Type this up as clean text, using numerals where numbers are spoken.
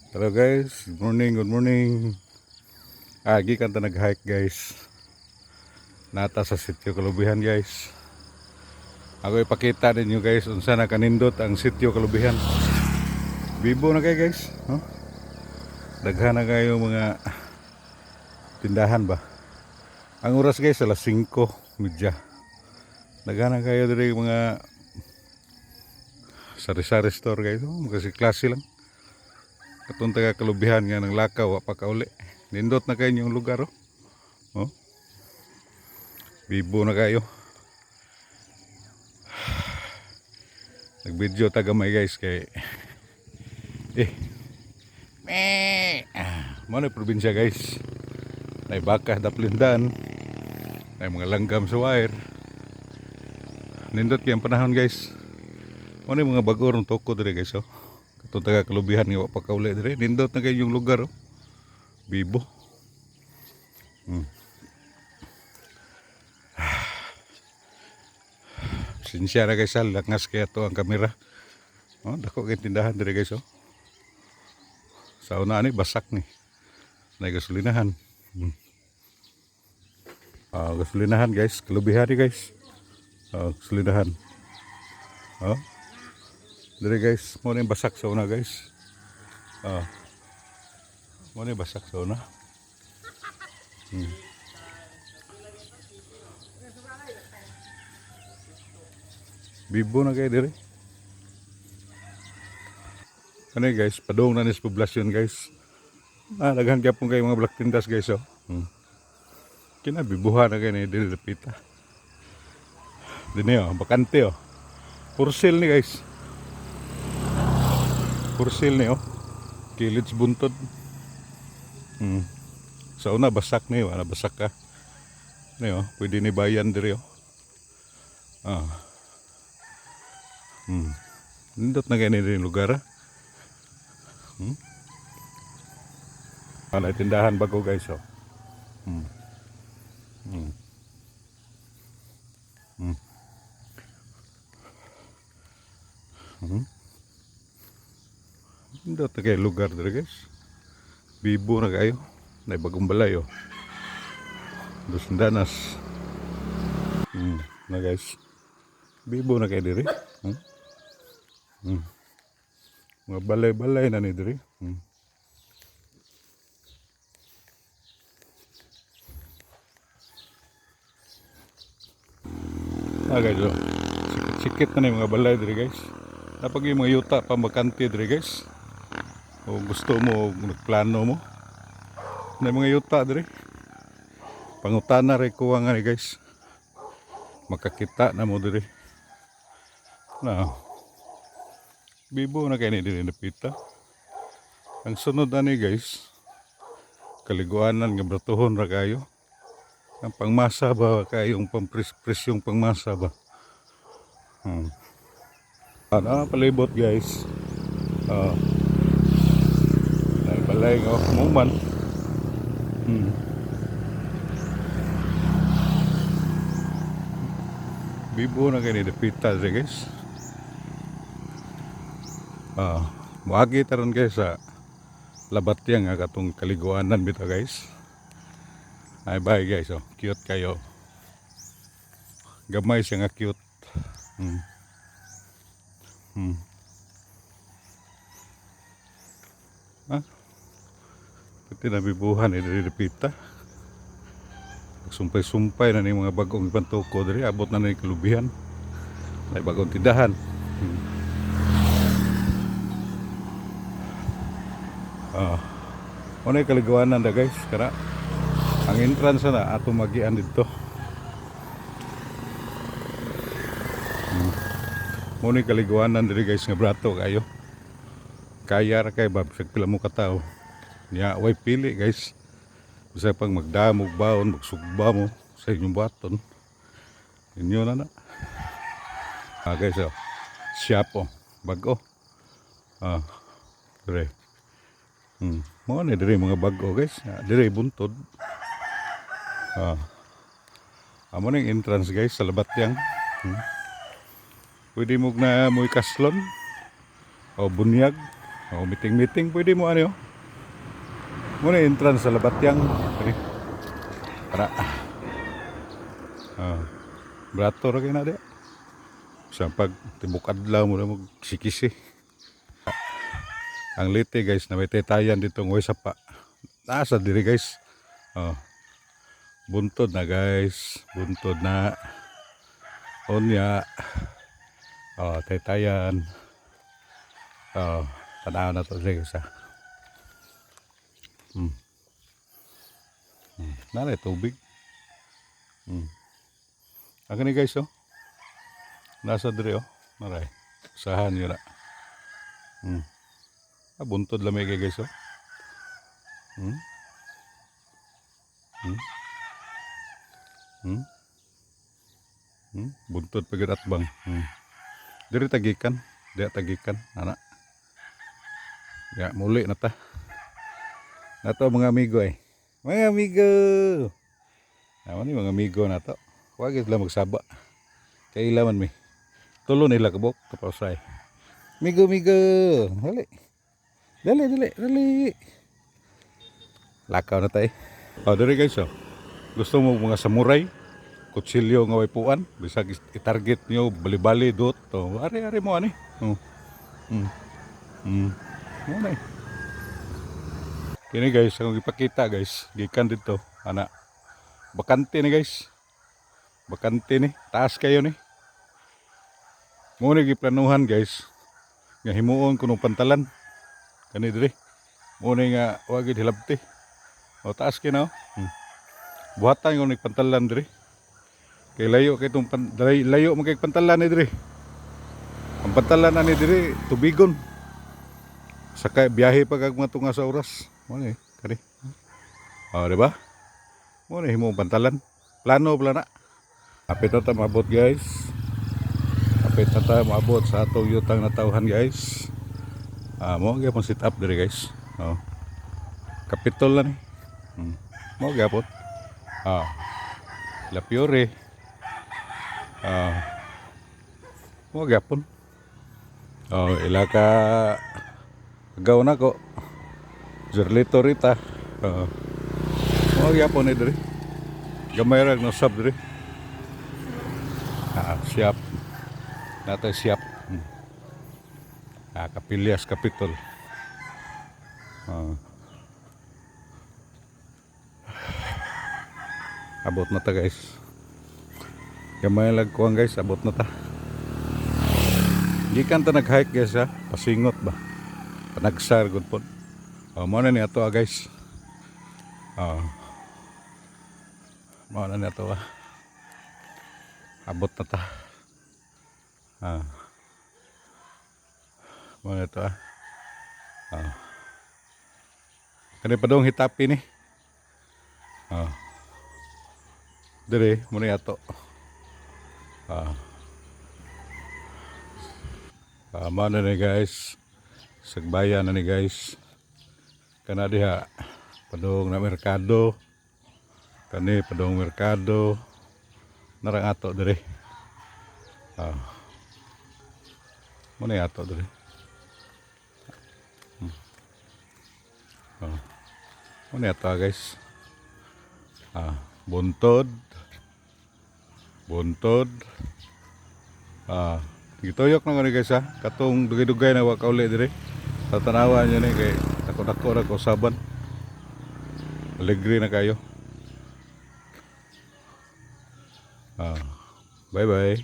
Hello guys, good morning, good morning. Gikan ta nag-hike, guys. Naa ta sa Sitio Kalubihan, guys. Ako ipakita ninyo, guys, unsa na kanindot ang Sitio Kalubihan. Bibo na kayo, guys, no? Daghan na kayo mga tindahan ba. Ang oras, guys, alas 5:30. Daghan na kayo diri mga sari-sari store, guys. Oh, kasi klase lang. Katong taga Kalubihan nga nang lakaw, wa pa kauli. Nindot na kayo yung lugar, oh. Oh. Bibo na kayo. Nag-video ta gamay, guys, kay eh. Me. Ah, mao na probinsya, guys. Nay baka daplindan. Nay mga langgam sa wire. Nindot kay ang panahon, guys. Mao na mga bag-o rong toko dire, guys, oh. Katong taga Kalubihan nga wa pa kauli dire. Nindot na kayo yung lugar, oh. Bibo. Sinsya na, guys, langas kaya to ang kamera. Oh, dako kay tindahan dire, guys, oh. Sa una ani basak ni. Nay gasolinahan. Ah, gasolinahan, guys, Kalubihan ni, guys. Ah, gasolinahan. Oh. Dire, guys, mo na yung basak sa una, guys. Ah. Mo na yung basak sa una. Bibo na kayo dire. Ano yun, guys, padung na ni sa poblasyon, guys. Ah, daghan gyapon kayo mga black tindas, guys, oh. Kinabibuha na kayo ni diri dapita. Dini oh, bakante oh. For sale ni, guys. For sale ni, oh. Kilid sa buntod. Sa una basak ni, wala basak ka. Ni oh, pwede ni bayan diri, oh. Ah. Nindot na kayo ni lugar, ah. Ano, tindahan bago, guys, oh. Nindot na kayo lugar diri, guys. Bibo na kayo. Na bagong balay, oh. Dos Danas. Na, guys. Bibo na kayo diri. Mga balay-balay na ni diri. Ah, guys, oh. Sikit-sikit na ni mga balay diri, guys. Napag yung mga yuta pa bakante diri, guys. O gusto mo, nagplano mo. Na mga yuta diri. Pangutana rin kuha nga ni, guys. Makakita na mo diri. Na. Bibo na kayo ni diri napita. Ang sunod ani, guys, kaliguanan nga bratuhon ra kayo. Ang pangmasa ba kayong pampres-presyong pangmasa ba? Ano, palibot, guys. Ah. Ay balay nga kumuman. Bibo na kayo ni dapita diri, guys. Ah, moagi taron, guys, sa Labatyang nga katong kaliguanan bitaw, guys. Ay bye, guys, oh. Cute kayo. Gamay siya nga cute. Ah. Pati nabibuhan ni diri dapita. Sumpay-sumpay na ni mga bagong ipantuko diri, abot na ni Kalubihan. May bagong tindahan. Ah. Ano yung kaliguanan da, guys? Kara. Ang entrance na ato magian dito. Mo ni kaliguanan diri, guys, nga brato kayo. Kaya ra kay bab sa pila mo ka tawo. Nya way pili, guys. Bisa pang magdamog baon, magsugba mo sa inyong baton. Inyo na na. Ah, guys, oh. Shop, oh. Bago. Ah. Dire. Mo ni dire mga bago, guys. Ah, dire buntod. Ah. Amo ning entrance, guys, sa Labatyang. Pwede mo na mo'y kaslon o bunyag. Oh, meeting meeting pwede mo ano. Muna entrance sa Labatyang. Okay. Para. Ah. Brato ra kay na di. Sa pag tibok adlaw mo na magsikisi. Ang Leyte, guys, na may tetayan dito ng sapa. Nasa diri, guys. Oh. Buntod na, guys. Buntod na. Onya. Oh, tetayan. Oh, tanaw na to diri, guys, ah. Naa tubig. Ang kani, guys, oh. Nasa diri, oh. Maray. Usahan yun na. Ah, buntod lamay kay, guys, oh. Buntod pa gyud atbang. Diri tagikan, diya tagikan, ana. Ya, muli na ta. Nato mga amigo eh. Mga amigo. Naman ni mga amigo nato. Wag sila magsaba. Kay ila man mi. Tulo nila kabok kapasay. Migo migo. Dali. Dali dali dali. Lakaw na tayo. Oh, diri, guys, oh. Gusto mo mga samurai, kutsilyo nga way puan, bisag i-target niyo bali-bali dot. Oh, ari-ari mo ani. Oh. Mo na eh. Kini, guys, akong ipakita, guys, gikan dito, ana. Bakante ni, guys. Bakante ni, taas kayo ni. Mo ni giplanuhan, guys, nga himuon kuno pantalan. Kani diri. Mo ni nga wa gid hilabti. O taas kay na, oh. Buhatan ko ni pantalan diri. Kay layo kay itong layo man kay pantalan ni diri. Ang pantalan na ni diri tubigon. Sakay biyahe pa kag mga tunga sa oras. Mo ni kani. Oh, di ba? Mo ni himong pantalan. Plano pala na. Apit na ta maabot, guys. Apit na ta maabot sa atong yutang natawhan, guys. Ah, mo gyapon sit up diri, guys. Oh. Kapitol na ni. Mo gyapon. Ah. La Fiore. Ah. Mo gyapon. Oh, ila ka agaw na ko. Zerlito Rita. Oh. Mo gyapon ni diri. Gamay ra no sab diri. Ah, siyap. Natay siyap. Ah, Kapilias Capitol. Ah. Abot na ta, guys. Gamay lang kuwang, guys, abot na ta. Gikan ta nag-hike, guys, ha. Pasingot ba. Panagsar gud po. Oh, mo na ni ato, ah, guys. Oh. Mo na ni ato, ah. Abot na ta. Ah. Mo na ito, ah. Ah. Kani pa dong hitapi ni. Ah. Dire mo ni ato. Ah. Ah, mao na ni, guys. Sagbayan na ni, guys. Kana diha padung na merkado. Kani padung merkado. Narang ato dire. Ah. Mo na ato dire. Oh. Mo na ato, guys. Ah, buntod. Buntod. Ah, gituyok na ko ni, guys, ha. Katong dugay-dugay na wa kauli dire. Tatanawa niyo ni kay dako-dako ra kausaban. Alegre na kayo. Ah, bye bye.